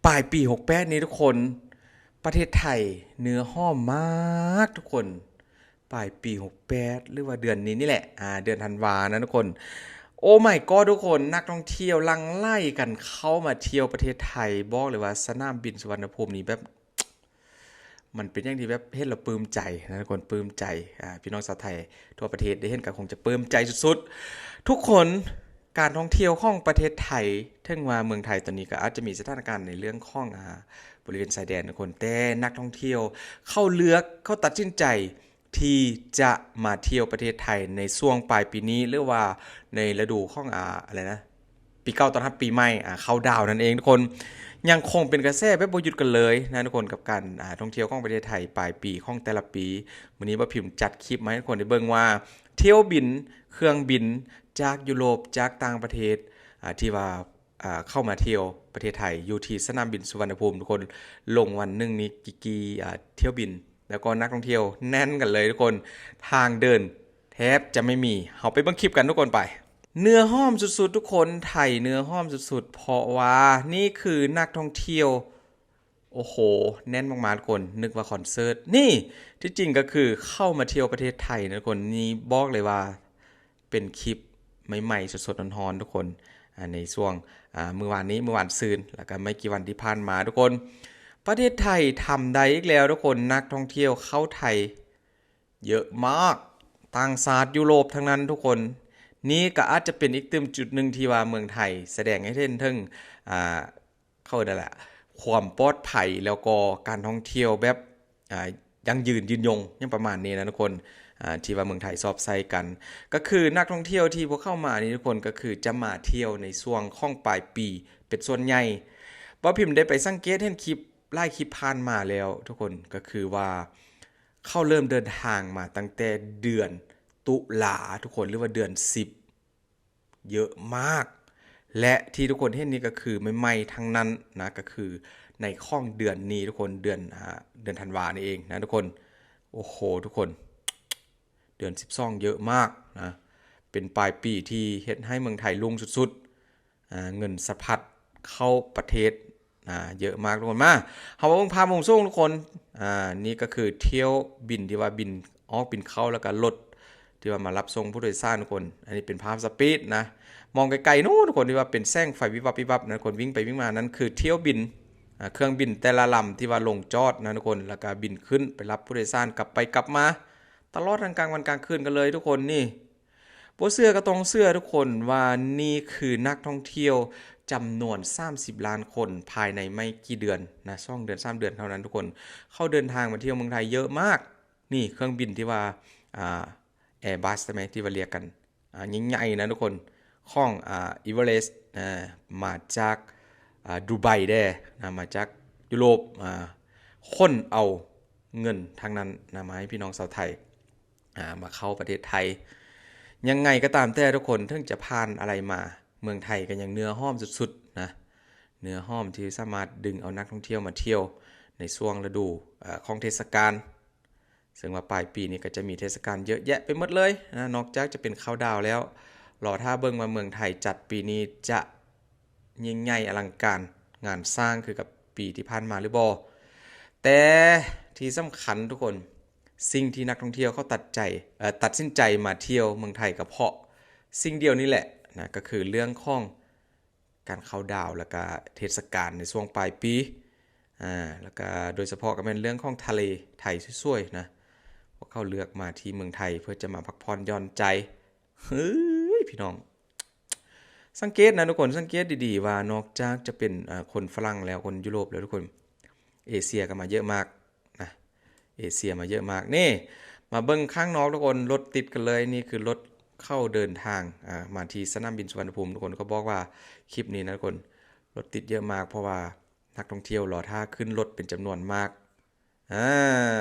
ປາຍປີຫົກແປດນີ້ທຸກຄົນ ປະເທດໄທເນື້ອຫອມມາກທຸກຄົນ ປາຍປີຫົກແປດ ຫຼືວ່າເດືອນນີ້ນີ້ແຫຼະ ອາ ເດືອນທັນວານະທຸກຄົນ Oh my god ທຸກຄົນ ນັກທ່ອງທ່ຽວຫຼັ່ງໄຫຼກັນເຂົ້າມາທ່ຽວປະເທດໄທ ບອກເລີຍວ່າສະໜາມບິນສຸວັນນະພູມນີ້ແບບ ມັນເປັນຫຍັງທີ່ແບບເຫັນແລ້ວປຶ້ມໃຈນະທຸກຄົນ ປຶ້ມໃຈ ອາ ພີ່ນ້ອງຊາວໄທທົ່ວປະເທດໄດ້ເຫັນກໍຄົງຈະປຶ້ມໃຈສຸດໆ ທຸກຄົນ ການທ່ອງທ່ຽວຂອງປະເທດໄທ ເຖິງວ່າເມືອງໄທຕອນນີ້ກໍອາດຈະມີສະຖານະການໃນເລື່ອງຂອງ ອາ ບໍລິເວນຊາຍແດນທຸກຄົນ ແຕ່ນັກທ່ອງທ່ຽວເຂົາເລືອກ ເຂົາຕັດສິນໃຈທີ່ຈະມາທ່ຽວປະເທດໄທໃນຊ່ວງປາຍປີນີ້ ຫຼືວ່າໃນລະດູຂອງ ອາ ອະໄລນະ ປີເກົ່າຕ້ອນຮັບປີໃໝ່ ອາ ເຂົ້າດາວນັ້ນເອງທຸກຄົນ ຍັງຄົງເປັນກະແສແບບບໍ່ຢຸດກັນເລີຍນະທຸກຄົນ ກັບການ ອາ ທ່ອງທ່ຽວຂອງປະເທດໄທປາຍປີຂອງແຕ່ລະປີ. ມື້ນີ້ບ່າວພິມຈັດຄລິບມາໃຫ້ທຸກຄົນໄດ້ເບິ່ງວ່າ ຖ້ຽວບິນ ເຄື່ອງບິນຈາກຢູໂຣບ ຈາກຕ່າງປະເທດ ອາ ທີ່ວ່າ ອາ ເຂົ້າມາທ່ຽວປະເທດໄທ ຢູ່ທີ່ສະໜາມບິນສຸວັນນະພູມທຸກຄົນ ລົງວັນໜຶ່ງນີ້ ກີ່ໆ ອາ ຖ້ຽວບິນ ແລ້ວກໍນັກທ່ອງທ່ຽວແໜ້ນກັນເລີຍທຸກຄົນ ທາງເດີນແທບຈະໄມ່ມີ. ເຮົາໄປເບິ່ງຄລິບກັນທຸກຄົນໄປ. ເນື້ອຫອມສຸດໆ ທຸກຄົນ ໄທເນື້ອຫອມສຸດໆ ເພາະວ່ານີ້ຄືນັກທ່ອງທ່ຽວ ໂອ້ໂຫ ແໜ້ນມາກໆ ທຸກຄົນ ນຶກວ່າຄອນເສີດ. ນີ້ ທີ່ຈິງກໍຄືເຂົ້າມາທ່ຽວປະເທດໄທນະທຸກຄົນ ນີ້ບອກເລີຍວ່າ ເປັນຄລິບໃໝ່ໆ ສົດໆ ຮ້ອນໆ ທຸກຄົນ ອາ ໃນຊ່ວງ ອາ ມື້ວານນີ້ ມື້ວານຊືນ ແລ້ວກໍໄມ່กี่ວັນທີ່ຜ່ານມາທຸກຄົນ ປະເທດໄທທຳໄດ້ອີກແລ້ວທຸກຄົນ ນັກທ່ອງທ່ຽວເຂົ້າໄທເຍີະມາກ ຕ່າງຊາດຢູໂຣບທັງນັ້ນທຸກຄົນ. ນີ້ກໍອາດຈະເປັນອີກຕື່ມຈຸດໜຶ່ງທີ່ວ່າເມືອງໄທສະແດງໃຫ້ເຫັນເຖິງ ອາ ເຂົາເອີ້ນຫຍັງລະ ຄວາມປອດໄພ ແລ້ວກໍການທ່ອງທ່ຽວແບບ ອາ ຢັ້ງຢືນ ຍືນຍົງ ຫຍັງປະມານນີ້ນະທຸກຄົນ ອາ ທີ່ວ່າເມືອງໄທຊອບໃຊ້ກັນ ກໍຄືນັກທ່ອງທ່ຽວທີ່ພວກເຂົາມານີ້ທຸກຄົນ ກໍຄືຈະມາທ່ຽວໃນຊ່ວງຂອງປາຍປີເປັນສ່ວນໃຫຍ່. ບ່າວພິມໄດ້ໄປສັງເກດເຫັນຄລິບຫຼາຍຄລິບຜ່ານມາແລ້ວທຸກຄົນ ກໍຄືວ່າເຂົາເລີ່ມເດີນທາງມາຕັ້ງແຕ່ເດືອນຕຸລາທຸກຄົນ ຫຼືວ່າເດືອນສິບ ເຍີະມາກ ແລະ ທີ່ທຸກຄົນເຫັນນີ້ກໍຄືໃໝ່ໆ ທັງນັ້ນນະ ກໍຄືໃນຂອງເດືອນນີ້ທຸກຄົນ ເດືອນ ອາ ເດືອນທັນວານີ້ເອງນະທຸກຄົນ. ໂອ້ໂຫ ທຸກຄົນ ເດືອນສິບສອງເຍີະມາກນະ ເປັນປາຍປີທີ່ເຮັດໃຫ້ເມືອງໄທລຸ້ງສຸດໆ ອາ ເງິນສະພັດເຂົ້າປະເທດ ອາ ເຍີະມາກທຸກຄົນ. ມາ ເຮົາມາເບິ່ງພາບມຸມສູງທຸກຄົນ ອາ ນີ້ກໍຄືຖ້ຽວບິນທີ່ວ່າບິນອອກບິນເຂົ້າ ແລ້ວກໍລົດທີ່ວ່າມາຮັບສົ່ງຜູ້ໂດຍສານທຸກຄົນ. ອັນນີ້ເປັນພາບສະປີດນະ ມອງໄກໆ ນູ້ນທຸກຄົນ ທີ່ວ່າເປັນແສງໄຟວິບວັບວິບວັບນະທຸກຄົນ ວິ່ງໄປວິ່ງມາ ນັ້ນຄືຖ້ຽວບິນ ອາ ເຄື່ອງບິນແຕ່ລະລຳທີ່ວ່າລົງຈອດນະທຸກຄົນ ແລ້ວກໍບິນຂຶ້ນໄປຮັບຜູ້ໂດຍສານກັບໄປກັບມາ ຕະຫຼອດທັງກາງວັນກາງຄືນກັນເລີຍທຸກຄົນ. ນີ້ ບໍ່ເຊື່ອກໍຕ້ອງເຊື່ອທຸກຄົນວ່ານີ້ຄືນັກທ່ອງທ່ຽວຈຳນວນສາມສິບລ້ານຄົນພາຍໃນໄມ່ກີ່ເດືອນນະ ສອງເດືອນ ສາມເດືອນເທົ່ານັ້ນທຸກຄົນ ເຂົາເດີນທາງມາທ່ຽວເມືອງໄທເຍີະມາກ. ນີ້ເຄື່ອງບິນທີ່ວ່າ ອາ Airbus ໃຊ່ໄໝ ທີ່ວ່າລຽກກັນ ອາ ໃຫຍ່ໆ ນະທຸກຄົນ ຂອງ ອາ Emirates ອາ ມາຈາກ ອາ ດູໄບແດ່ນະ ມາຈາກຢູໂຣບ ອາ ຂົນເອົາເງິນທາງນັ້ນນະ ມາໃຫ້ພີ່ນ້ອງຊາວໄທ ອາ ມາເຂົ້າປະເທດໄທ. ຍັງໄງກໍຕາມແຕ່ທຸກຄົນ ເຖິງຈະຜ່ານອະໄລມາ ເມືອງໄທກໍຍັງເນື້ອຫອມສຸດໆ ນະ ເນື້ອຫອມທີ່ສາມາດດຶງເອົານັກທ່ອງທ່ຽວມາທ່ຽວໃນຊ່ວງລະດູ ອາ ຂອງເທດສະການ ເຊິ່ງວ່າປາຍປີນີ້ກໍຈະມີເທດສະການເຍອະແຍະໄປໝົດເລີຍນະ ນອກຈາກຈະເປັນເຂົ້າດາວແລ້ວ ລໍຖ້າເບິ່ງວ່າເມືອງໄທຈັດປີນີ້ຈະ ຍິ່ງໃຫຍ່ອະລັງການງານສ້າງຄືກັບປີທີ່ຜ່ານມາຫຼືບໍ່. ແຕ່ທີ່ສຳຄັນທຸກຄົນ ສິ່ງທີ່ນັກທ່ອງທ່ຽວເຂົາຕັດໃຈ ເອີ ຕັດສິນໃຈມາທ່ຽວເມືອງໄທກໍເພາະສິ່ງດຽວນີ້ແຫຼະນະ ກໍຄືເລື່ອງຂອງການເຂົ້າດາວ ແລ້ວກະເທດສະການໃນຊ່ວງປາຍປີ ອາ ແລ້ວກະໂດຍສະເພາະກໍແມ່ນເລື່ອງຂອງທະເລໄທສວຍໆນະ ພວກເຂົາເລືອກມາທີ່ເມືອງໄທເພື່ອຈະມາພັກຜ່ອນຢ່ອນໃຈ. ເຮີ້ຍ ພີ່ນ້ອງ ສັງເກດນະທຸກຄົນ ສັງເກດດີໆວ່ານອກຈາກຈະເປັນ ເອີ ຄົນຝຣັ່ງແລ້ວ ຄົນຢູໂຣບແລ້ວທຸກຄົນ ເອເຊຍກໍມາເຍອະມາກນະ ເອເຊຍມາເຍອະມາກ. ນີ້ ມາເບິ່ງຂ້າງນອກທຸກຄົນ ລົດຕິດກັນເລີຍ. ນີ້ຄືລົດເຂົາເດີນທາງ ອາ ມາທີ່ສະໜາມບິນສຸວັນນະພູມ. ທຸກຄົນກໍບອກວ່າຄລິບນີ້ນະທຸກຄົນ ລົດຕິດເຍອະມາກ ເພາະວ່ານັກທ່ອງທ່ຽວລໍຖ້າຂຶ້ນລົດເປັນຈຳນວນມາກ. ອາ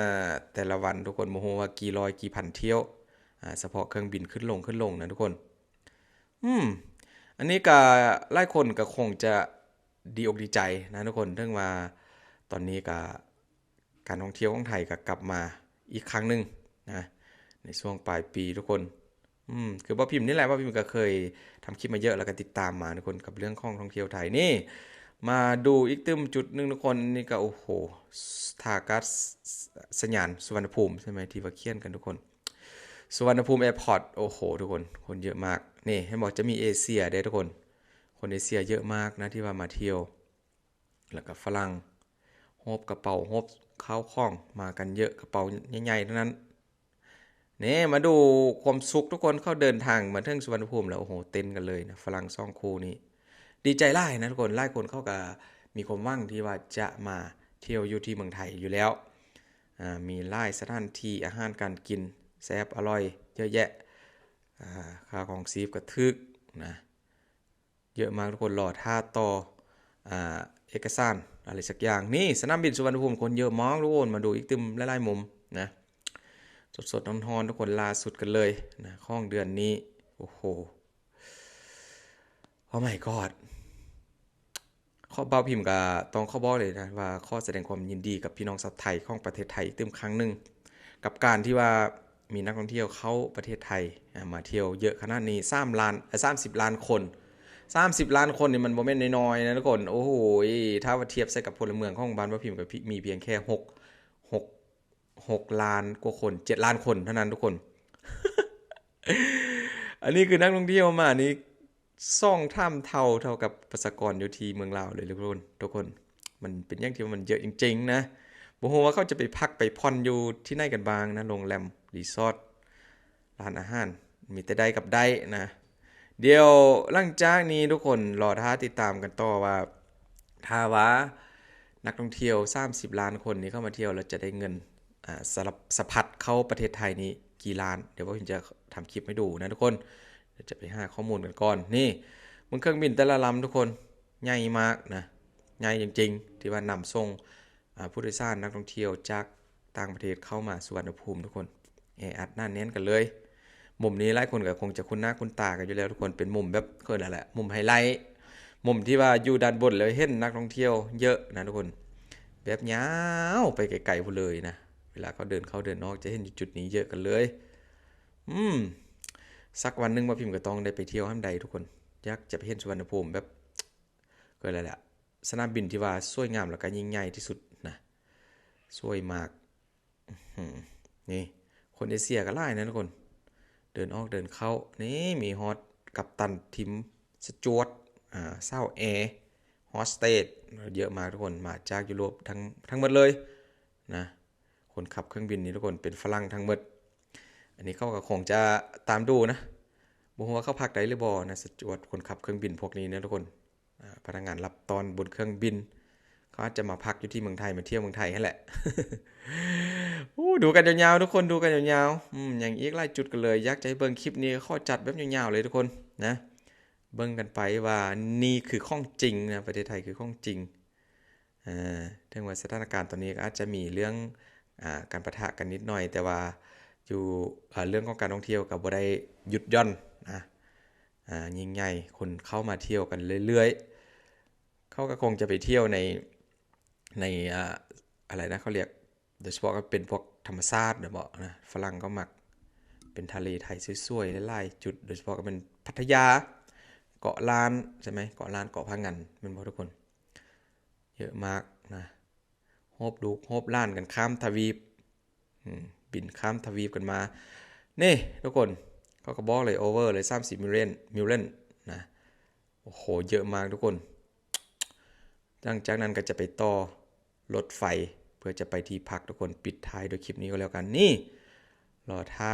ແຕ່ລະວັນທຸກຄົນ ບໍ່ຮູ້ວ່າກີ່ຮ້ອຍກີ່ພັນຖ້ຽວ ອາ ສະເພາະເຄື່ອງບິນຂຶ້ນລົງ ຂຶ້ນລົງນະທຸກຄົນ. ອືມ ອັນນີ້ກະຫຼາຍຄົນກະຄົງຈະດີອົກດີໃຈນະທຸກຄົນ ເຖິງວ່າຕອນນີ້ກະການທ່ອງທ່ຽວຂອງໄທກະກັບມາອີກຄັ້ງໜຶ່ງນະ ໃນຊ່ວງປາຍປີທຸກຄົນ. ອືມ ຄືບ່າວພິມນີ້ແຫຼະ ບ່າວພິມກໍເຄີຍທຳຄລິບມາເຍອະ ແລ້ວກໍຕິດຕາມມາທຸກຄົນ ກັບເລື່ອງຂອງທ່ອງທ່ຽວໄທ. ນີ້ ມາດູອີກຕື່ມຈຸດໜຶ່ງທຸກຄົນ. ນີ້ກໍ ໂອ້ໂຫ ທ່າອາກາດສ- ສ- ສະຍານສຸວັນນະພູມໃຊ່ໄໝ ທີ່ວ່າຂຽນກັນທຸກຄົນ ສຸວັນນະພູມແອພອດ. ໂອ້ໂຫ ທຸກຄົນ ຄົນເຍອະມາກ. ນີ້ເຫັນບໍ່ ຈະມີເອເຊຍເດ້ທຸກຄົນ ຄົນເອເຊຍເຍອະມາກນະ ທີ່ວ່າມາທ່ຽວ ແລ້ວກໍຝຣັ່ງ ໂຮບກະເປົາ ໂຮບຂ້າວຂອງ ມາກັນເຍາະ ກະເປົາໃຫຍ່ໆ ທັງນັ້ນ. ນີ້ມາດູຄວາມສຸກທຸກຄົນ ເຂົາເດີນທາງມາເຖິງສຸວັນນະພູມແລ້ວ ໂອ້ໂຫ ເຕັ້ນກັນເລີຍນະ ຝຣັ່ງສອງຄູ່ນີ້. ດີໃຈຫຼາຍນະທຸກຄົນ ຫຼາຍຄົນເຂົາກໍມີຄວາມຫວັງທີ່ວ່າຈະມາທ່ຽວຢູ່ທີ່ເມືອງໄທຢູ່ແລ້ວ. ອ່າ ມີຫຼາຍສະຖານທີ່ ອາຫານການກິນແຊບອະລ່ອຍເຍາະແຍະ. ອ່າ ຄ່າຄອງຊີບກໍຖືກນະ ເຍາະມາກທຸກຄົນ. ລໍຖ້າຕໍ່ ອ່າ ເອກະສານອະໄລສັກຢ່າງ. ນີ້ສະໜາມບິນສຸວັນນະພູມ ຄົນເຍາະມາກທຸກຄົນ. ມາດູອີກຕື່ມຫຼາຍໆມຸມນະ ສົດໆຮ້ອນໆ ທຸກຄົນ ລ່າສຸດກັນເລີຍນະ ຂອງເດືອນນີ້. ໂອ້ໂຫ Oh my god ຂໍ ບ່າວພິມກໍຕ້ອງຂໍບອກເລີຍນະວ່າ ຂໍສະແດງຄວາມຍິນດີກັບພີ່ນ້ອງຊາວໄທຂອງປະເທດໄທອີກຕື່ມຄັ້ງໜຶ່ງ ກັບການທີ່ວ່າມີນັກທ່ອງທ່ຽວເຂົ້າປະເທດໄທ ອ່າ ມາທ່ຽວເຍາະຂະໜາດນີ້ ສາມລ້ານ ເອີ ສາມສິບລ້ານຄົນ. ສາມສິບລ້ານຄົນນີ້ມັນບໍ່ແມ່ນນ້ອຍໆນະທຸກຄົນ. ໂອ້ໂຫ ຖ້າວ່າທຽບໃສ່ກັບພົນລະເມືອງຂອງບ້ານບ່າວພິມ ກໍມີພຽງແຄ່ ຫົກ ຫົກ ຫົກລ້ານກວ່າຄົນ ເຈັດລ້ານຄົນເທົ່ານັ້ນທຸກຄົນ. ອັນນີ້ຄືນັກທ່ອງທ່ຽວມານີ້ ສອງສາມເທົ່າ ເທົ່າກັບປະຊາກອນຢູ່ທີ່ເມືອງລາວເລີຍທຸກຄົນ ທຸກຄົນ. ມັນເປັນຫຍັງທີ່ວ່າມັນເຍາະຈິງໆນະ. ບໍ່ຮູ້ວ່າເຂົາຈະໄປພັກໄປຜ່ອນຢູ່ທີ່ໃນກັນບ້າງນະ ໂຮງແຮມ ຣີສອດ ຮ້ານອາຫານ ມີແຕ່ໄດ້ກັບໄດ້ນະ. ດຽວຫຼັງຈາກນີ້ທຸກຄົນລໍຖ້າຕິດຕາມກັນຕໍ່ວ່າ ຖ້າວ່ານັກທ່ອງທ່ຽວສາມສິບລ້ານຄົນນີ້ເຂົ້າມາທ່ຽວແລ້ວຈະໄດ້ເງິນ ອ່າ ສະ ສະພັດເຂົ້າປະເທດໄທນີ້ ກີ່ລ້ານ. ດຽວບ່າວພິມຈະທຳຄລິບໃຫ້ດູນະທຸກຄົນ. ດຽວຈະໄປຫາຂໍ້ມູນກັນກ່ອນ. ນີ້ເບິ່ງເຄື່ອງບິນແຕ່ລະລຳທຸກຄົນ ໃຫຍ່ມາກນະ ໃຫຍ່ຈິງໆ ທີ່ວ່ານຳສົ່ງ ອ່າ ຜູ້ໂດຍສານນັກທ່ອງທ່ຽວຈາກຕ່າງປະເທດເຂົ້າມາສຸວັນນະພູມທຸກຄົນ. ແອອັດໜາແໜ້ນກັນເລີຍ. ມຸມນີ້ຫຼາຍຄົນກໍຄົງຈະຄຸ້ນໜ້າຄຸ້ນຕາກັນຢູ່ແລ້ວທຸກຄົນ. ເປັນມຸມແບບ ເອີ້ນຫຍັງແຫຼະ ມຸມໄຮໄລ ມຸມທີ່ວ່າຢູ່ດ້ານບົນແລ້ວເຫັນນັກທ່ອງທ່ຽວເຍາະນະທຸກຄົນ. ແບບຍາວໄປໄກໆພຸ້ນເລີຍນະ. ເວລາເຂົາເດີນເຂົ້າເດີນອອກຈະເຫັນຢູ່ຈຸດນີ້ເຍາະກັນເລີຍ. ອືມ ສັກວັນໜຶ່ງບ່າວພິມກໍຕ້ອງໄດ້ໄປທ່ຽວຫັ້ນໃດ໋ທຸກຄົນ. ຢາກຈະໄປເຫັນສຸວັນນະພູມແບບ ກໍແລ້ວແຫຼະ ສະໜາມບິນທີ່ວ່າສວຍງາມ ແລ້ວກໍຍິ່ງໃຫຍ່ທີ່ສຸດນະ. ສວຍມາກ. ອື້ຫື ນີ້ຄົນເອເຊຍກໍຫຼາຍນະທຸກຄົນ ເດີນອອກເດີນເຂົ້າ. ນີ້ມີຮອດກັບຕັນທີມ ສະຈວດ ອ່າ ສາວແອ ໂຮສເຕສ ເຍາະມາກທຸກຄົນ ມາຈາກຢູໂຣບທັງ ທັງໝົດເລີຍນະ. ຄົນຂັບເຄື່ອງບິນນີ້ທຸກຄົນເປັນຝຣັ່ງທັງໝົດ. ອັນນີ້ເຂົາກໍຄົງຈະຕາມດູນະ ບໍ່ຮູ້ວ່າເຂົາພັກໄດ້ຫຼືບໍ່ນະ ສະຈວດ ຄົນຂັບເຄື່ອງບິນພວກນີ້ນະທຸກຄົນ. ອ່າ ພະນັກງານຮັບຕ້ອນບົນເຄື່ອງບິນ ເຂົາອາດຈະມາພັກຢູ່ທີ່ເມືອງໄທ ມາທ່ຽວເມືອງໄທຫັ້ນແຫຼະ. ໂອ້ ດູກັນຍາວໆທຸກຄົນ ດູກັນຍາວໆ. ອືມ ຍັງອີກຫຼາຍຈຸດກັນເລີຍ ຢາກຈະໃຫ້ເບິ່ງຄລິບນີ້ ຂໍຈັດແບບຍາວໆເລີຍທຸກຄົນນະ. ເບິ່ງກັນໄປວ່ານີ້ຄືຂອງຈິງນະ ປະເທດໄທຄືຂອງຈິງ. ເອີ ເຖິງວ່າສະຖານະການຕອນນີ້ກໍອາດຈະມີເລື່ອງ ອ່າ ການປະທະກັນນິດໜ້ອຍ ແຕ່ວ່າຢູ່ ອ່າ ເລື່ອງຂອງການທ່ອງທ່ຽວກໍບໍ່ໄດ້ຢຸດຢ່ອນນະ. ອ່າ ຍິ່ງໃຫຍ່ ຄົນເຂົ້າມາທ່ຽວກັນເລື້ອຍໆ. ເຂົາກໍຄົງຈະໄປທ່ຽວໃນ ໃນ ອ່າ ອະໄລນະ ເຂົາລຽກ ໂດຍສະເພາະກໍເປັນພວກທຳມະຊາດເນາະ ນະ ຝຣັ່ງກໍມັກ. ເປັນທະເລໄທສວຍໆຫຼາຍໆຈຸດ ໂດຍສະເພາະກໍເປັນພັດທະຍາ ເກາະລ້ານ ໃຊ່ໄໝ ເກາະລ້ານ ເກາະພະງັນ ແມ່ນບໍ່ທຸກຄົນ? ເຍາະມາກນະ ໂຮບລູກໂຮບຫຼານກັນຂ້າມທະວີບ ອືມ ບິນຂ້າມທະວີບກັນມາ. ນີ້ທຸກຄົນ ເຂົາກໍບອກເລີຍ ໂອເວີເລີຍ ສາມສິບມິລລຽນ ມິລລຽນນະ. ໂອ້ໂຫ ເຍາະມາກທຸກຄົນ. ຫຼັງຈາກນັ້ນກໍຈະໄປຕໍ່ລົດໄຟ ເພື່ອຈະໄປທີ່ພັກທຸກຄົນ. ປິດທ້າຍດ້ວຍຄລິບນີ້ກໍແລ້ວກັນ. ນີ້ ລໍຖ້າ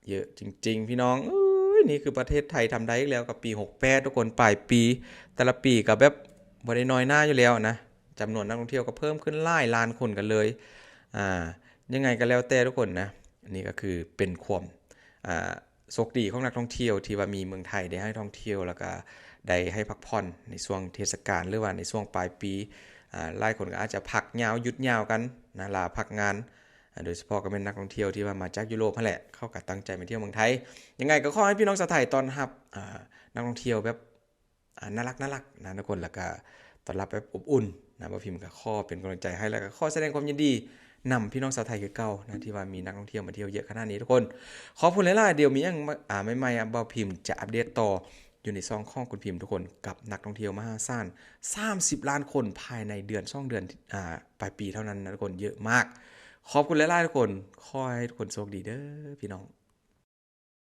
ເຍາະຈິງໆ ພີ່ນ້ອງເອີຍ. ນີ້ຄືປະເທດໄທທຳໄດ້ອີກແລ້ວ ກັບປີຫົກແປດທຸກຄົນ ປາຍປີ. ແຕ່ລະປີກໍແບບບໍ່ໄດ້ນ້ອຍໜ້າຢູ່ແລ້ວນະ ຈຳນວນນັກທ່ອງທ່ຽວກໍເພີ່ມຂຶ້ນຫຼາຍລ້ານຄົນກັນເລີຍ. ອ່າ ຍັງໄງກໍແລ້ວແຕ່ທຸກຄົນນະ ອັນນີ້ກໍຄືເປັນຄວາມ ອ່າ ໂຊກດີຂອງນັກທ່ອງທ່ຽວທີ່ວ່າມີເມືອງໄທໄດ້ໃຫ້ທ່ອງທ່ຽວ ແລ້ວກະໄດ້ໃຫ້ພັກຜ່ອນໃນຊ່ວງເທດສະການ ຫຼືວ່າໃນຊ່ວງປາຍປີ. ອ່າ ຫຼາຍຄົນກໍອາດຈະພັກຍາວ ຢຸດຍາວກັນນະ ລາພັກງານ. ອ່າ ໂດຍສະເພາະກໍແມ່ນນັກທ່ອງທ່ຽວທີ່ວ່າມາຈາກຢູໂຣບຫັ້ນແຫຼະ ເຂົາກໍຕັ້ງໃຈມາທ່ຽວເມືອງໄທ. ຍັງໄງກໍຂໍໃຫ້ພີ່ນ້ອງຊາວໄທຕ້ອນຮັບ ອ່າ ນັກທ່ອງທ່ຽວແບບ ອ່າ ໜ້າລັກໆນະທຸກຄົນ ແລ້ວກະຕ້ອນຮັບແບບອົບອຸ່ນນະ. ບ່າວພິມກໍຂໍເປັນກຳລັງໃຈໃຫ້ ແລ້ວກໍຂໍສະແດງຄວາມຍິນດີນຳພີ່ນ້ອງຊາວໄທຄືເກົ່ານະ ທີ່ວ່າມີນັກທ່ອງທ່ຽວມາທ່ຽວເຍອະຂະໜາດນີ້ທຸກຄົນ. ຂອບຄຸນຫຼາຍໆ. ດຽວມີຫຍັງ ອ່າ ໃໝ່ໆ ບ່າວພິມຈະອັບເດດຕໍ່ ຢູ່ໃນຊ່ອງຂອງຄຸນພິມທຸກຄົນ ກັບນັກທ່ອງທ່ຽວມະຫາສານ ສາມສິບລ້ານຄົນ ພາຍໃນເດືອນສອງເດືອນ ອ່າ ປາຍປີເທົ່ານັ້ນນະທຸກຄົນ ເຍອະມາກ. ຂອບຄຸນຫຼາຍໆທຸກຄົນ ຂໍໃຫ້ທຸກຄົນໂຊກດີເດີພີ່ນ້ອງ.